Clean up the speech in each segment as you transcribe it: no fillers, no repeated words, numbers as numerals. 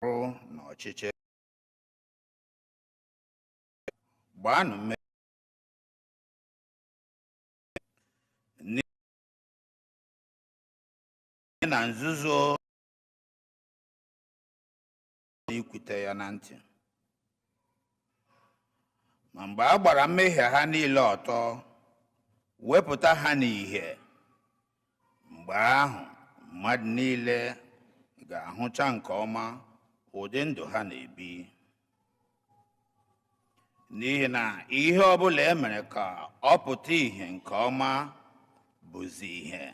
Arụ n'ọchịchị. Gbaanụ mmehie n'ihi na nzuzo ikwute ya na ntị. Ma mgbe a gbara mmehie ha niile ọtọ, wepụta ha n'ìhè, mgbe ahụ mmadụ niile ga-ahụcha nke ọma ụdị ndụ ha na-ebi. N'ihi na ihe ọbụla e mere ka ọ pụta ìhè nke ọma bụzi ìhè.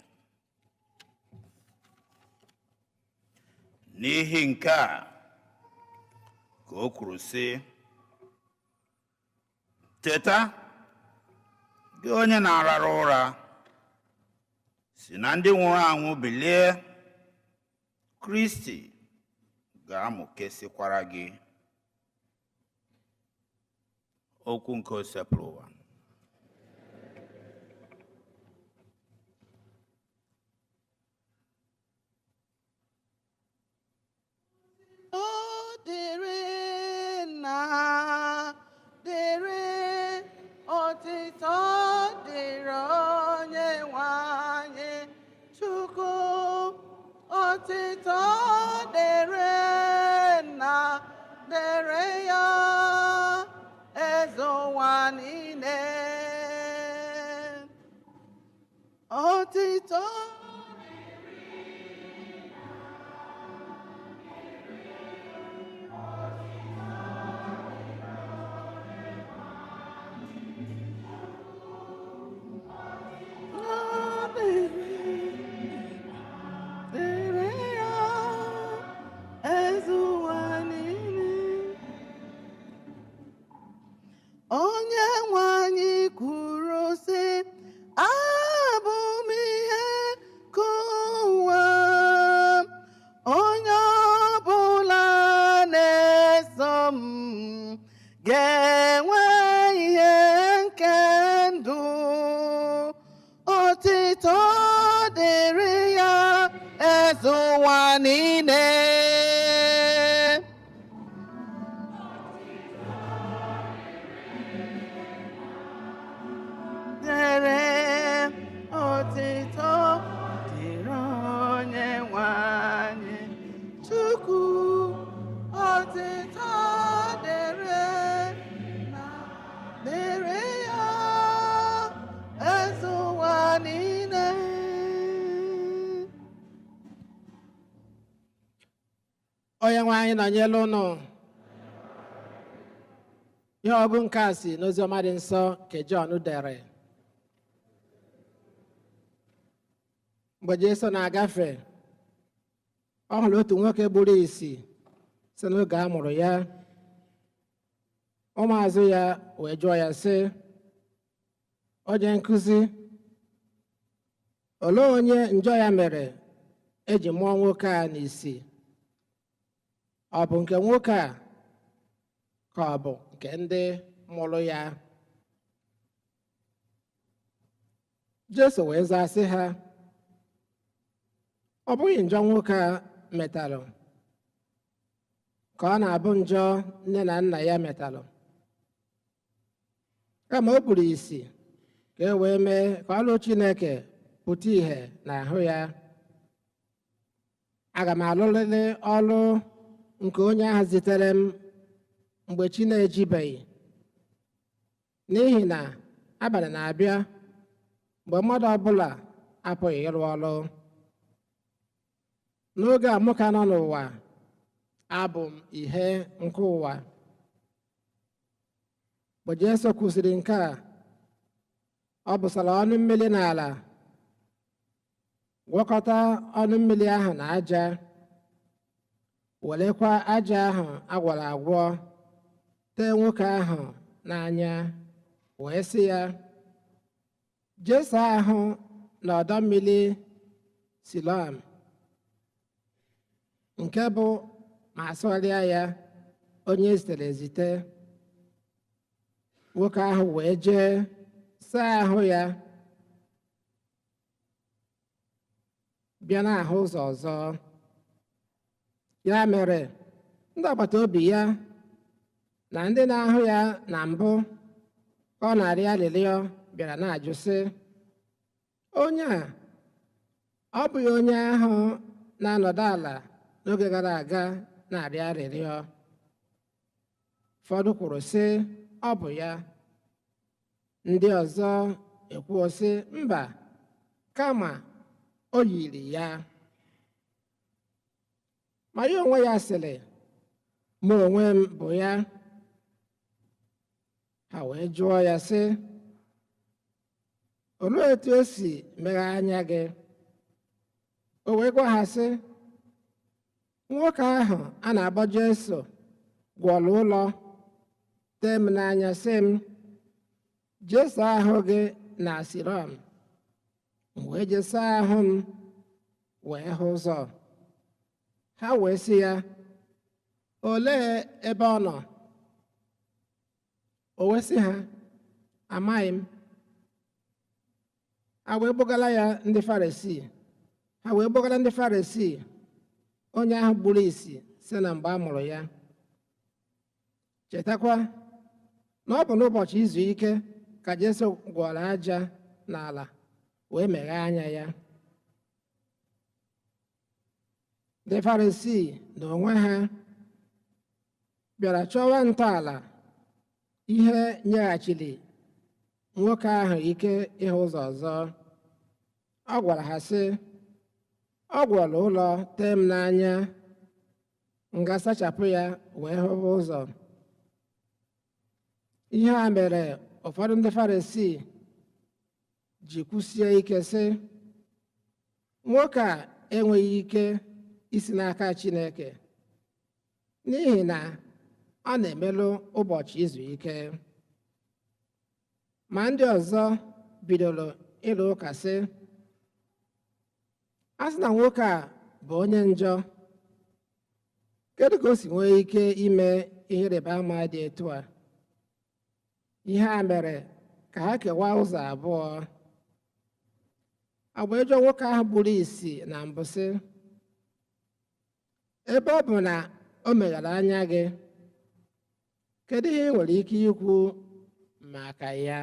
N'ihi nke a ka o kwuru sị, Teta, gị onye na-arara ụra, si na ndị nwụrụ anwụ bilie, Kristi ga-amụkesịkwara gị. Okwu nke Osebụrụwa. O dịrị nna, dịrị otito, dịrị onye nwe anyị Chukwu. Otito dịrị nna, dịrị ya, eze ụwa niile. Otito dịrị ya, eze ụwa niile. Onye nwe anyị kwuru sị, abụ m ihe nke ụwa. Onye ọbụla na-eso m ga-enwe ihe nke ndụ. Otito dịrị ya, eze ụwa niile. Dịrị otito dịrị onye nwe anyị Chukwu. Otito dịrị na dịrị ya, eze ụwa niile. Onye nwe anyị nọnyere ụnụ. Ihe ọgụ nke a si n'oziọma dị nsọ nke Jọn dere. Mgbe Jesu na-agafe, ọ hụrụ otu nwoke gburu ìsì si n'oge a mụrụ ya. Ụmụazụ ya wee jụọ ya sị, onye nkụzi, olee onye njọ ya mere eji mụọ nwoke a n'ìsì? Ọ bụ nke nwoke a ka ọ bụ nke ndị mụrụ ya? Jesu wee zaa sị ha, ọ bụghị njọ nwoke a metalụ ka ọ na-abụ njọ nne na nna ya metalụ, kama o kpuru ìsì ka e wee mee ka ọlụ Chineke pụta ìhè n'ahụ ya. Aga m alụrịrị ọlụ nke onye ahụ zitere m mgbe chi na-ejibeghị, n'ihi na abalị na-abịa mgbe mmadụ ọbụla apụghị ịrụ ọrụ. N'oge a mụ ka nọ n'ụwa, abụ m ìhè nke ụwa. Mgbe Jesu kwusịrị nke a, ọ bụsara ọnụ mmiri n'ala, gwakọta ọnụ mmiri ahụ na aja, werekwa aja ahụ agwọrọ agwọ tee nwoke ahụ n'anya, wee sị ya, jee saa ahụ n'ọdọ mmiri Siloam, nke bụ ma asụgharịa ya, onye zitere ezite. Nwoke ahụ wee jee saa ahụ ya, bịa na-ahụ ụzọ ọzọ. Ya mere, ndị agbata obi ya na ndị na-ahụ ya na mbụ ka ọ na-arịọ arịrịọ bịara na-ajụ sị, onye a ọ bụghị onye ahụ na-anọdụ ala n'oge gara aga na-arịọ arịrịọ? Ụfọdụ kwuru sị, ọ bụ ya. Ndị ọzọ ekwuo sị, mba, kama o yiri ya. Ma ya onwe ya sịrị, mụ onwe m bụ ya. Ha wee jụọ ya sị, olee etu o si meghee anya gị? O wee gwa ha sị, nwoke ahụ a na-akpọ Jesu gwọrọ ụlọ tee m n'anya sị m, jee saa ahụ gị na Siloam. M wee jee saa ahụ m wee hụ ụzọ. Ha wee sị ya, olee ebe ọ nọ? O wee sị ha, amaghị m. Ha wee kpọgara ya ndị Farisii. Ha wee kpọgara ndị Farisii onye ahụ gburu ìsì site na mgbe a mụrụ ya. Chetakwa na ọ bụ n'ụbọchị izu ike ka Jesu gwọrọ aja n'ala wee meghee anya ya. Ndị Farisii na onwe ha bịara chọwa ntọala ihe nyeghachiri nwoke ahụ ike ịhụ ụzọ ọzọ. Ọ gwara ha sị, ọ gwọrọ ụlọ tee m n'anya, m ga-asachapụ ya wee hụba ụzọ. Ihe a mere ụfọdụ ndị Farisii ji kwusie ike sị, nwoke a enweghị ike isi n'aka Chineke, n'ihi na ọ na-emelụ ụbọchị izu ike. Ma ndị ọzọ bidoro ịrụ ụka sị, a sị na nwoke a bụ onye njọ, kedu ka o si nwee ike ime ihe ịrịba ama dị etu a? Ihe a mere ka ha kewaa ụzọ abụọ. A wee jụọ nwoke ahụ gburu ìsì na mbụ sị, ebe ọ bụ na o meghere anya gị, kedu ihe ị nwere ike ikwu maka ya?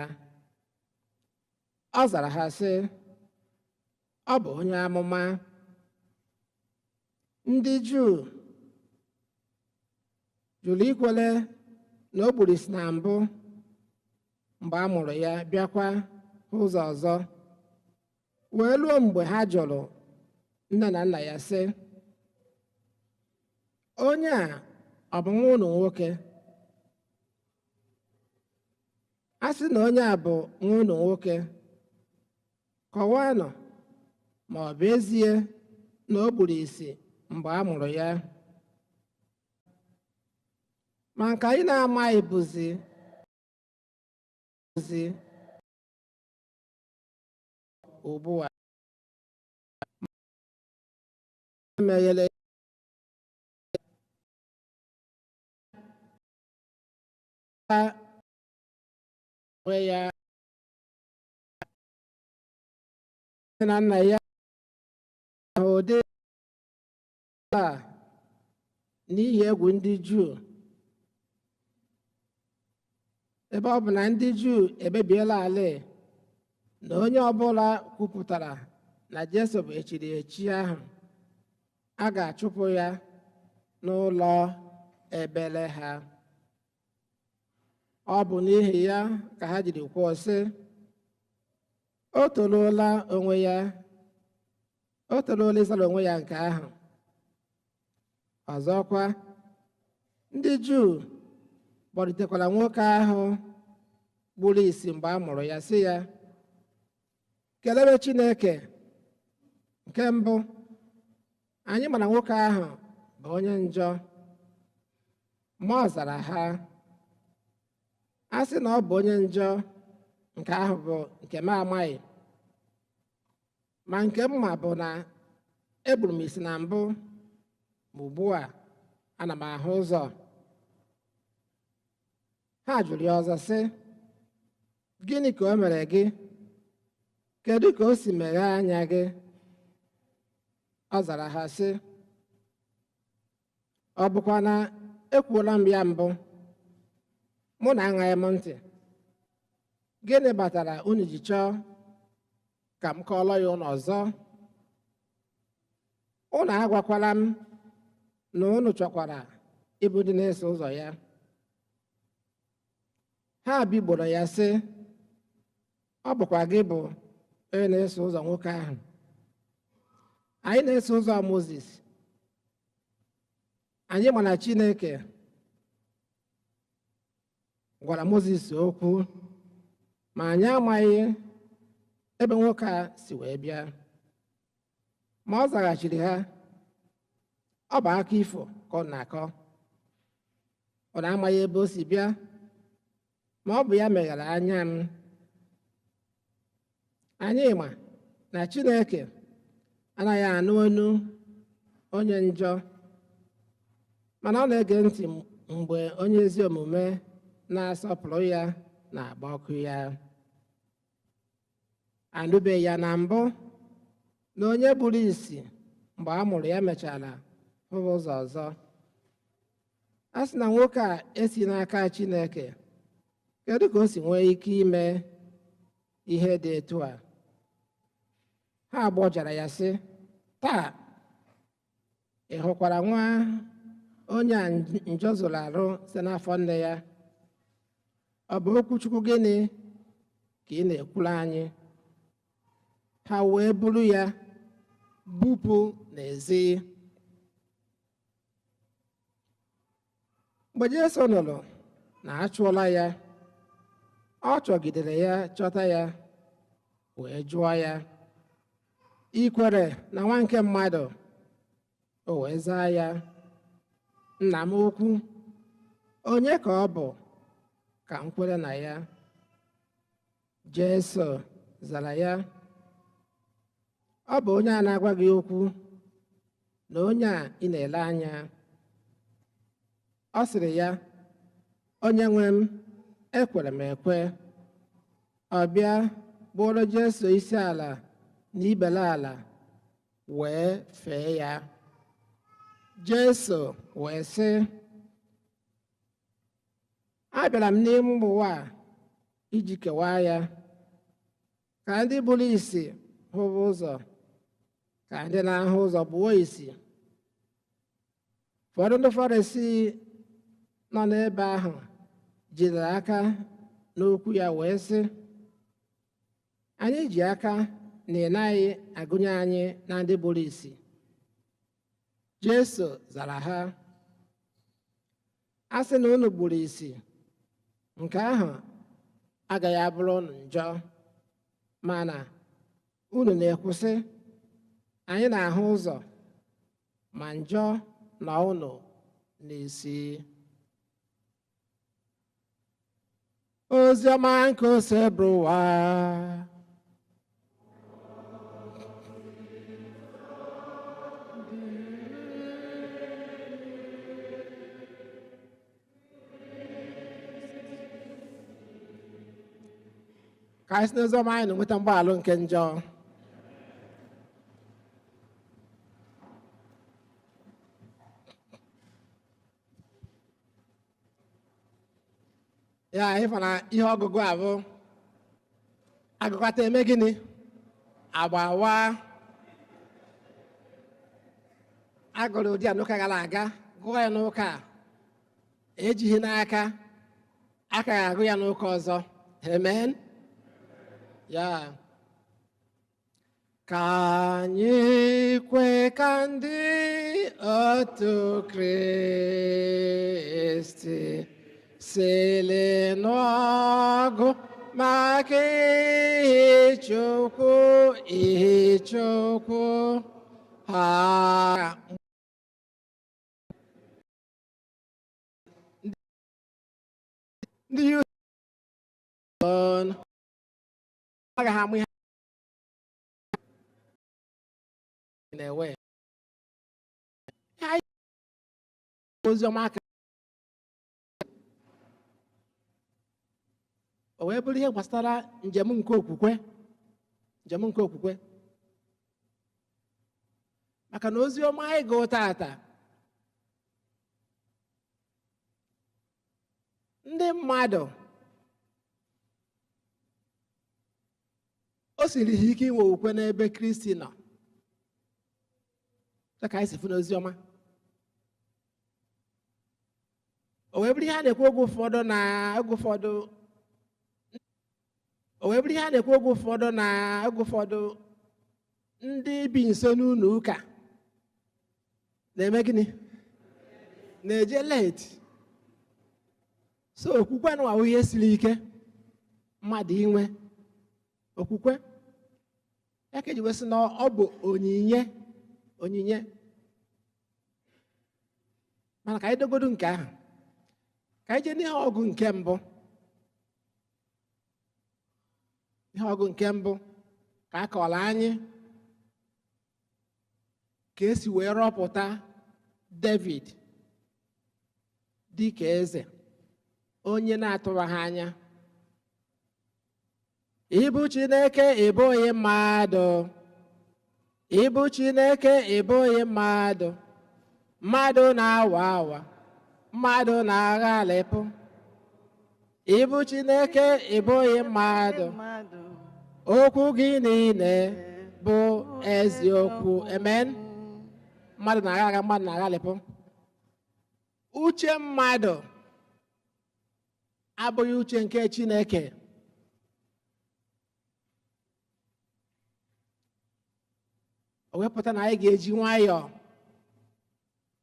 Ọ zara ha sị, ọ bụ onye amụma. Ndị Juu jụrụ ikwere na o gburu ìsì na mbụ mgbe a mụrụ ya, bịakwa hụ ụzọ ọzọ, wee ruo mgbe ha jụrụ nne na nna ya sị, onye a ọ bụ nwa unu nwoke? A sị na onye a bụ nwa unu nwoke, kọwaanụ ma ọ bụ ezie na o gburu ìsì mgbe a mụrụ ya. Ma nke anyị na-amaghị bụzi ugbu a meghere onwe ya na nna ya ụdị a n'ihi egwu ndị Juu, ebe ọ bụ na ndị Juu ekpebiela ala na onye ọbụla kwupụtara na Jesu bụ echiri echi ahụ, a ga-achụpụ ya n'ụlọ ebele ha. Ọ bụ n'ihi ya ka ha jiri kwuo sị, o toruola onwe ya, o toruola ịzara onwe ya nke ahụ. Ọzọkwa, ndị Juu kpọlitekwara nwoke ahụ gburu ìsì mgbe a mụrụ ya sị ya, kelere Chineke. Nke mbụ, anyị mara nwoke ahụ bụ onye njọ. Ma ọ zara ha, a sị na ọ bụ onye njọ, nke ahụ bụ nke m amaghị, ma nke m ma bụ na egburu m ìsì na mbụ, ma ugbu a ana m ahụ ụzọ. Ha jụrụ ya ọzọ sị, gịnị ka o mere gị? Kedu ka o si meghee anya gị? Ọ zara ha sị, ọ bụkwa na ekwuola m ya mbụ, mụ na aṅaghị m ntị. Gịnị kpatara unu ji chọọ ka m kọọrọ ya unu ọzọ? Unu agwakwala m na unu chọkwara ịbụ ndị na-eso ụzọ ya. Ha bigboro ya sị, ọ bụkwa gị bụ onye na-eso ụzọ nwoke ahụ. Anyị na-eso ụzọ Mozis. Anyị ma na Chineke gwara Mozis okwu, ma anyị amaghị ebe nwoke a si wee bịa. Ma ọ zaghachiri ha, ọ bụ akụkọ ifo ka ọ na-akọ. Ọ na-amaghị ebe o si bịa, ma ọ bụ ya meghere anya m. Anyị ma na Chineke anaghị anụ olu onye njọ, mana ọ na-ege ntị mgbe onye ezi omume na-asọpụrụ ya na-agba ọkụ ya. Anụbeghị ya na mbụ na onye gburu ìsì mgbe a mụrụ ya mechara hụrụ ụzọ ọzọ. A sị na nwoke a esi n'aka Chineke, kedu ka o si nwee ike ime ihe dị etu a? Ha gbọjara ya sị, taa ị hụkwara nwa onye a njọ zụrụ arụ site n'afọ nne ya? Ọ bụ okwu Chukwu gịnị ka ị na-ekwuru anyị? Ha wee buru ya bupụ n'ezi. Mgbe Jesu nụrụ na a chụọla ya, ọ chọgidere ya chọta ya, wee jụọ ya, ị kwere na nwa nke mmadụ? O wee zaa ya, nna m ukwu, onye ka ọ bụ ka m kwere na ya? Jesu zara ya, ọ bụ onye a na-agwa gị okwu na onye a ị na-ele anya. Ọ sịrị ya, onye nwe m, ekwere m ekwe. Ọ bịa bụrụ Jesu isi ala na ibele ala wee fee ya. Jesu wee sị, abịara m n'ime ụwa a iji kewaa ya, ka ndị buru ìsì hụrụ ụzọ, ka ndị na-ahụ ụzọ gbuo ìsì. Ụfọdụ ndị Farisii nọ n'ebe ahụ jidere aka n'okwu ya wee sị, anyị ji aka na ị naghị agụnye anyị na ndị buru ìsì. Jesu zara ha, a sị na unu gburu ìsì, nke ahụ agaghị abụrụ unu njọ, mana unu na-ekwusị, anyị na-ahụ ụzọ, ma njọ na unu n'isi. Ozi ọma nke Osebụrụwa. Ka anyị si n'ozi ọma anyị na-enweta mgbaghalụ nke njọ. Ya ịfụ na ihe ọgụgụ a bụ agụkọta eme gịnị? Agbawa. Agụrụ ụdị a n'ụka gara aga, gụọ ya n'ụka a, ejighị n'aka, aka ga-agụ ya n'ụka ọzọ. Amen. Ya ka anyị kwe ka ndị otu Kristi sili n'ọgụ maka ihe Chukwu, ihe Chukwu ha. Ndị agaghị amụ ihe na-ewe ozi ọma aka o wee bụrụ ihe gbasara njem nke okwukwe, njem nke okwukwe. Maka Maka na ozi ọma anyị gụụ tata, ndị mmadụ o siri ha ike inwe okwukwe n'ebe Kristi nọ, dịka anyị si fụ n'ozi ọma. O wee bụrụ ihe a na-ekwu oge ụfọdụ na oge ụfọdụ, o wee bụrụ ihe a na-ekwu oge ụfọdụ na oge ụfọdụ, ndị bi nso n'ụlọ ụka na-eme gịnị? Na-eje late. So okwukwe nwa bụ ihe siri ike mmadụ inwe okwukwe. Ya ka eji wee sị na ọ bụ onyinye, onyinye. Mana ka anyị dogodu nke ahụ, ka anyị jee n'ihe ọgụ nke mbụ. Ihe ọgụ nke mbụ ka a kọrọ anyị ka esi wee rọpụta David dị ka eze, onye na-atụwaghị anya. Ịbụ Chineke, ịbụghị mmadụ. Ịbụ Chineke, ịbụghị mmadụ. Mmadụ na-awa awa, mmadụ na-aghalịpụ. Ịbụ Chineke, ịbụghị mmadụ. Okwu gị niile bụ eziokwu. Amen. Mmadụ na-agha agha, mmadụ na-aghalịpụ. Uche mmadụ abụghị uche nke Chineke. O wepụta na anyị ga-eji nwayọọ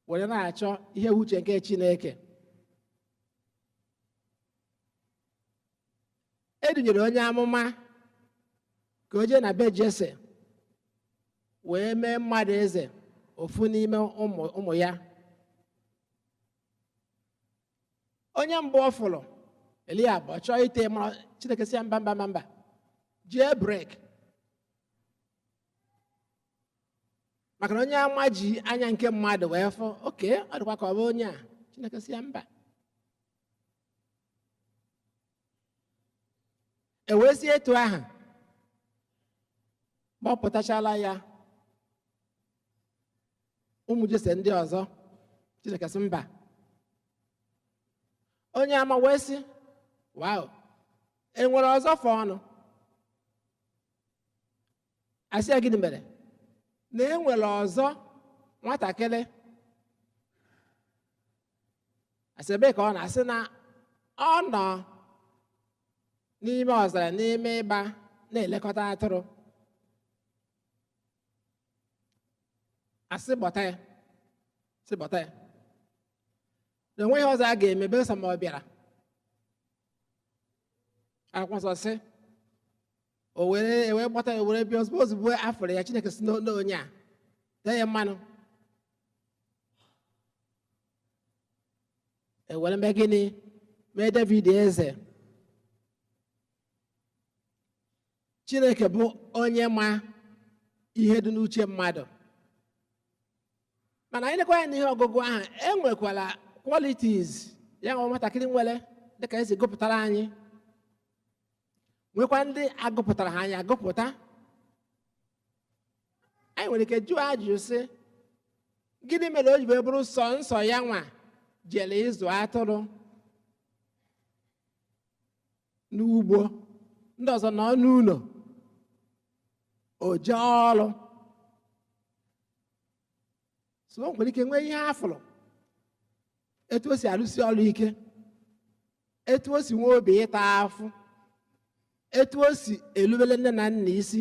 were na-achọ ihe uche nke Chineke. E dunyere onye amụma ka o jee na be Jese wee mee mmadụ eze, ofu n'ime ụmụ ya. Onye mbụ ọ fụrụ, Eliab, ọ chọọ ite mmanụ, Chineke sị ya mba, mba, mba, mba, jee brek. Maka na onye ama ji anya nke mmadụ wee fụ, oke, ọ dịkwa ka ọ bụ onye a, Chineke sị ya mba. E wee si etu ahụ kpọpụtachala ya ụmụ Jese ndị ọzọ, Chineke sị mba. Onye ama wee sị, wow, e nwere ọzọ fọ ọnụ? Asị ya gịnị mere? Na e nwere ọzọ nwatakịrị. Asị ebe ka ọ na-asị na ọ nọ n'ime ọzara, n'ime ịgba, na-elekọta atụrụ. Asị gbọta ya, sị gbọta ya. Na onweghị ọzọ a ga-eme belụsọ ma ọ bịara. Akwụkwọ nsọ sị, o were ewee gbọta ya, were bịa ozugbo ozugbo afọrọ ya, Chineke sị n'onye a, tee ya mmanụ. E were mee gịnị? Mee David eze. Chineke bụ onye ma ihe dị n'uche mmadụ. Mana anyị lekwa anya n'ihe ọgụgụ ahụ, e nwekwara qualities ya nwa nwatakịrị nwere dịka esi gụpụtara anyị, nwekwa ndị agụpụtara ha anyị agụpụta. Anyị nwere ike jụọ ajụjụ sị, gịnị mere o ji wee bụrụ sọ nsọ ya nwa jere ịzụ atụrụ n'ugbo, ndị ọzọ nọ n'ụlọ, o jee ọrụ? So o nwere ike nwee ihe afụrụ, etu o si arụsi ọrụ ike, etu o si nwee obi ịta afụ, etu o si elubere nne na nna isi,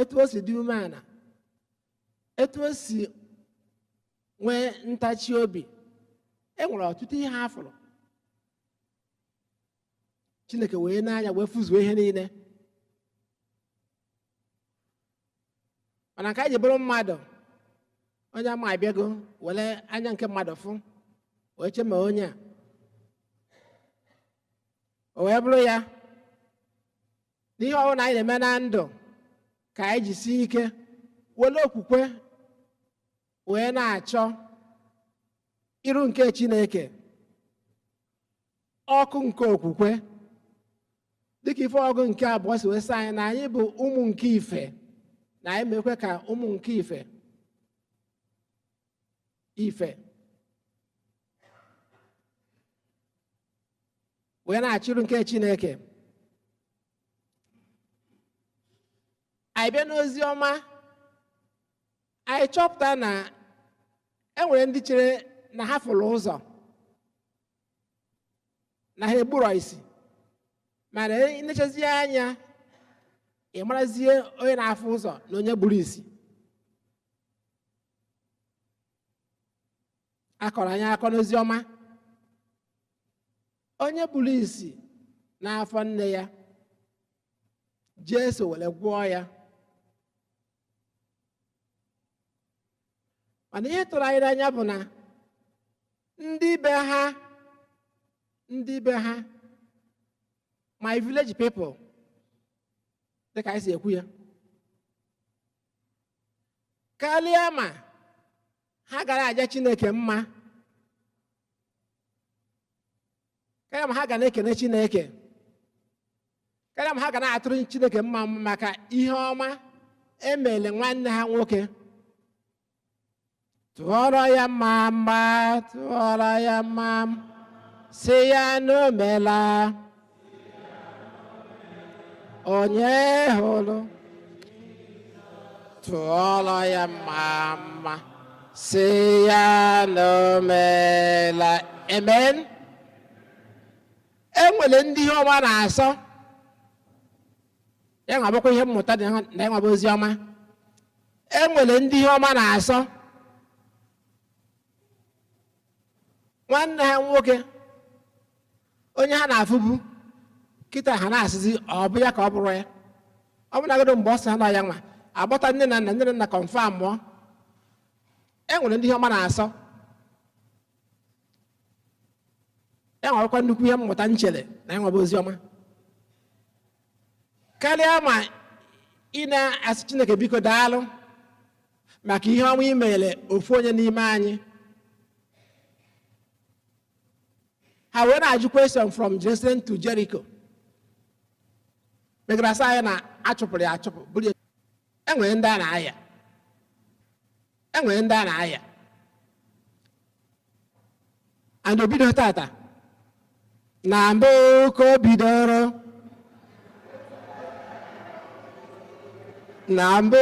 etu o si dị umeala, etu o si nwee ntachi obi. E nwere ọtụtụ ihe afụrụ. Chineke wee n'anya wee fụzuo ihe niile. Mana nke anyị ji bụrụ mmadụ, onye ama abịago were anya nke mmadụ fụ wee chee ma onye a o wee bụrụ ya. N'ihe ọbụla anyị na-eme na ndụ, ka anyị jisie ike were okwukwe wee na-achọ iru nke Chineke, ọkụ nke okwukwe, dịka ife ọgụ nke abụọ si wee sị anyị na anyị bụ ụmụ nke ife na anyị mekwe ka ụmụ nke ife ife wee na-achịrụ nke Chineke. Anyị bịa n'ozi ọma, anyị chọpụta na e nwere ndị chere na ha fụrụ ụzọ, na ha egburo isi, mana nechezie anya ị marazie onye na-afụ ụzọ na onye gburu isi. A kọrọ anyị akọ n'ozi ọma, onye gburu isi n'afọ nne ya, Jesu were gwọọ ya. Mana ihe tụrụ anyị n'anya bụ na ndị be ha, my village people, dịka anyị si ekwu ya, karịa ma ha gara aja Chineke mma, karịa ma ha ga na-ekene Chineke, karịa ma ha ga na-atụrụ Chineke mma maka ihe ọma emele nwanne ha nwoke. Tụọrọ ya mma mma, tụọrọ ya mma, sị ya n'omela, onye hụrụ. Tụọrọ ya mma mma, sị ya n'omela. Amen. E nwere ndị ihe ọma na-asọ ya, nwa bụkwa ihe mmụta dị na ya nwa bụ ozi ọma. E nwere ndị ihe ọma na-asọ. Nwanne ha nwoke onye ha na-afụbu kịta ha na-asịzi ọ bụ ya ka ọ bụrụ ya. Ọ bụ nagodo mgbe ọ sị ha na ya nwa agbata nne na nna, nne na nna kọnfam mụọ. E nwere ndị ihe ọma na-asọ. Ya nwekwa nnukwu ihe mmụta nchere na ya nwa bụ ozi ọma. Karịa ma ị na-asị Chineke biko daalụ maka ihe ọma i mere ofu onye n'ime anyị. Ha wee na-ajụ question from Jerusalem to Jericho. Megara sị anyị na achụpụrụ ya achụpụ, bụrụ ya. E nwere ndị a na-aya. E nwere ndị a na-aya. And o bido tata. Na mbụ ka o bidoro. Na mbụ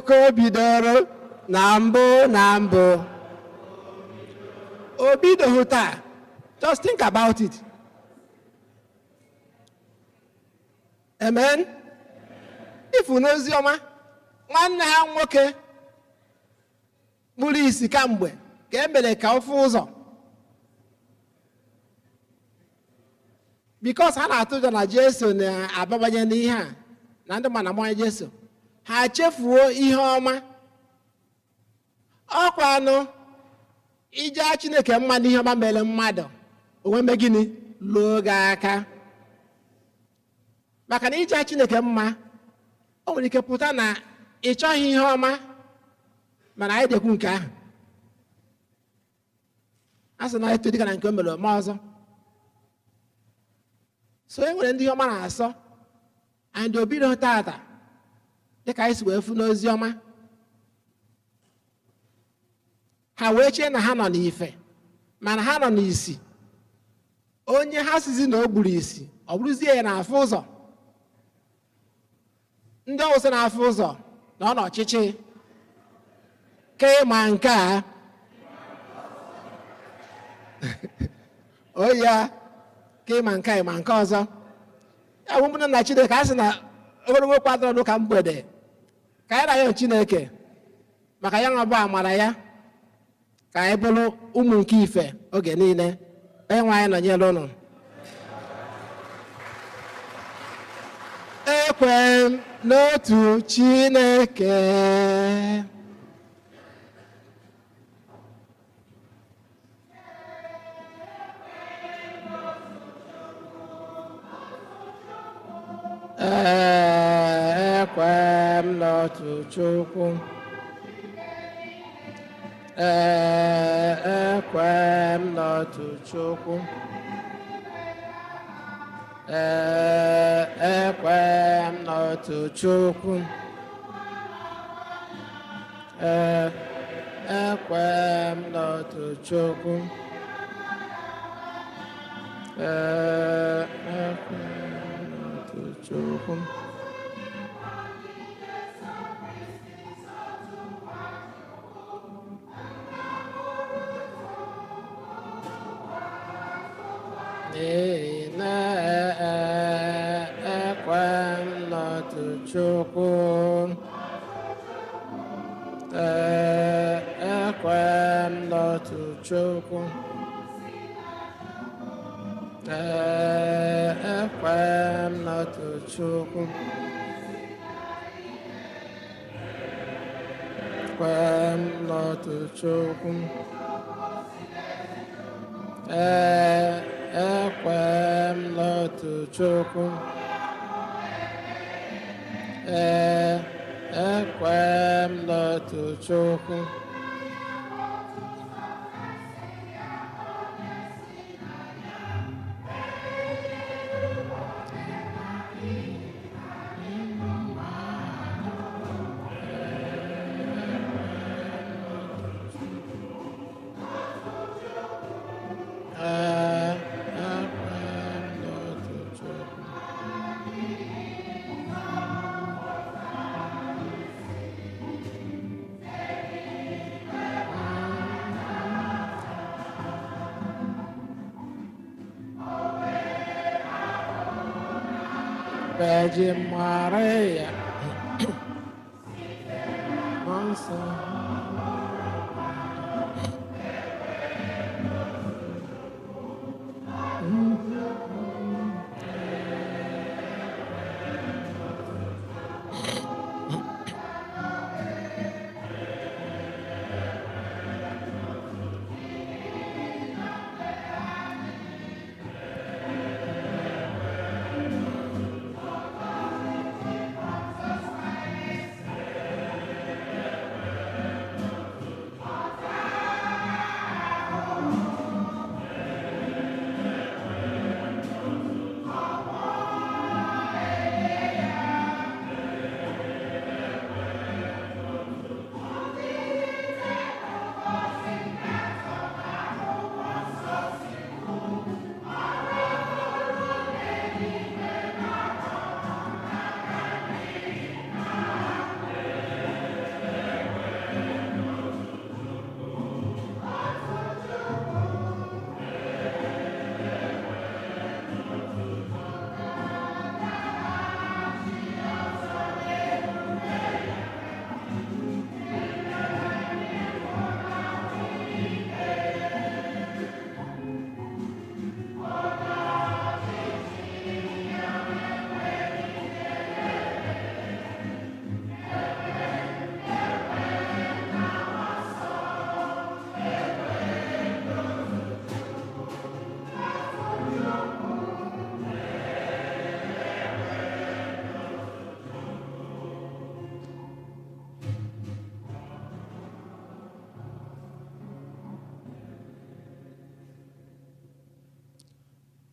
ka o bidoro. Na mbụ, na mbụ. O bidoghị taa. Just think about it. Amen. Ifu n'ozi ọma, nwanne ha nwoke kpuru isi kamgbe ka e mere ka ọ fụ ụzọ. Because ha na-atụ ụjọ na Jesu na-abawanye n'ihe a, na ndị ma na mmanya Jesu, ha chefuo ihe ọma. Ọkwa anụ ije Chineke mma n'ihe ọma mere mmadụ, o nwee mee gịnị? Lụọ gị aka. Maka na ije Chineke mma, o nwere ike pụta na ị chọghị ihe ọma, mana anyị dịkwu nke ahụ. A sị na etu dịka na nke o mere ome ọzọ. So e nwere ndị ihe ọma na-asọ, and o bido tata dịka anyị si wee fụ n'ozi ọma. Ha wee chee na ha nọ n'ife, mana ha nọ n'isi. Onye ha sizi na o gburu isi, ọ bụrụzie ya na-afụ ụzọ. Ndị ọwụsa na-afụ ụzọ na ọ n'ọchịchị. Ka ịma nke a. O ya, ka ịma nke a, ịma nke ọzọ. Ya bụ ụmụnne na Chineke, a sị na ogologo okwu adọrọ n'ụka mgbede. Ka anyị na-ayọ Chineke maka ya nwa bụ amara ya, ka anyị bụrụ ụmụ nke ife oge niile. Onye nwe anyị nọnyere ụnụ. Ekwe m n'otu Chineke. Ekwe m n'otu Chukwu. Ekwe m n'otu Chukwu. Ekwe m n'otu Chukwu. Ee, ekwe m n'otu Chukwu. Ee, ekwe m n'otu Chukwu. N'ihi na ekwe m n'otu Chukwu. Ee, ekwe m n'otu Chukwu. Ee, ekwe m n'otu Chukwu. Ekwe m n'otu Chukwu. Ee, ekwe m n'otu Chukwu. Ee, ekwe m n'otu Chukwu. Ee, ekwe m n'otu Chukwu. Virgin Maria, Mmụọ Nsọ.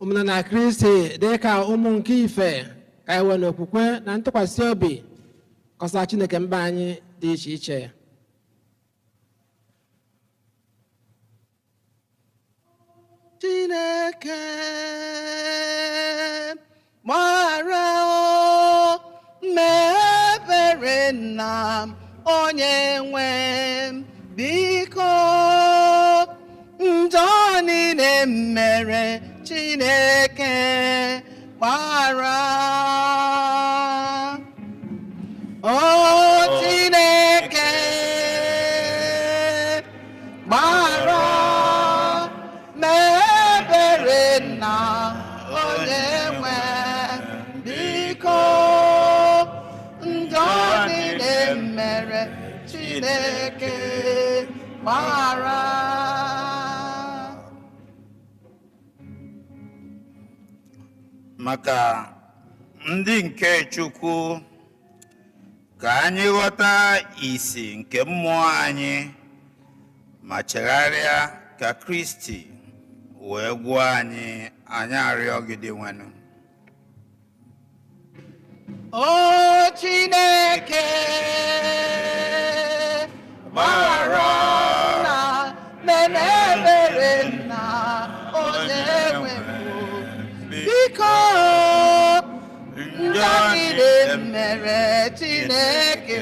Ụmụnna na Kristi, dị ka ụmụ nke ife, ka anyị nwee n'okwukwe na ntụkwasị obi kọsa Chineke mba anyị dị iche iche. Chineke mara o mebere nna m, onye nwe m, biko njọ niile m mere, Chineke gbara. O Chineke gbara, mebere nna, onye nwe, biko njọ niile m mere, Chineke gbara. Maka ndị nke Chukwu, ka anyị ghọta isi nke mmụọ anyị ma chegharịa ka Kristi wee gwọọ anyị. Anyị arịọ gị, Dinwenụ. O Chineke. mere Chineke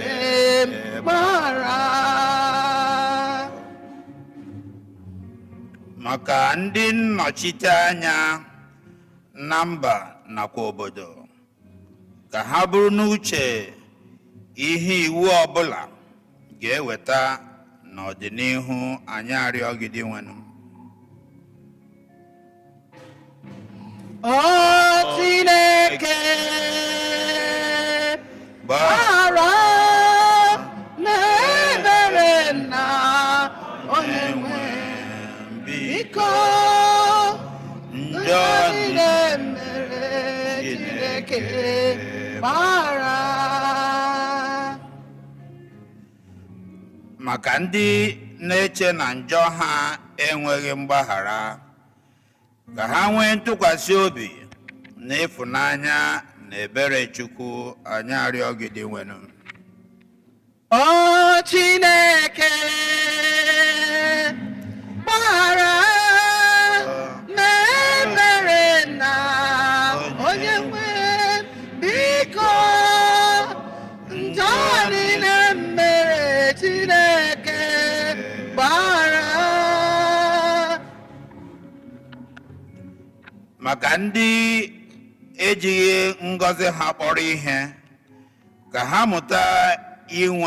mara. Maka ndị nnọchite anya na mba nakwa obodo, ka ha bụrụ n'uche ihe iwu ọbụla ga-eweta n'ọdịnihu, anyị arịọ gị, Dinwenụ. O Chineke, gbara n'ebere na onye nwe, biko, njọ njọ niile mere Chineke gbara. Maka ndị na-eche na njọ ha enweghị mgbaghara, ka ha nwee ntụkwasị obi na ịfụnanya na ebere Chukwu, anyị arịọ gị, Dinwenụ. O Chineke, gbara n'ebere na onye nwe, biko, njọ niile mere Chineke gbara. Maka ndị ejighị ngọzi ha kpọrọ ihe, ka ha mụta inwe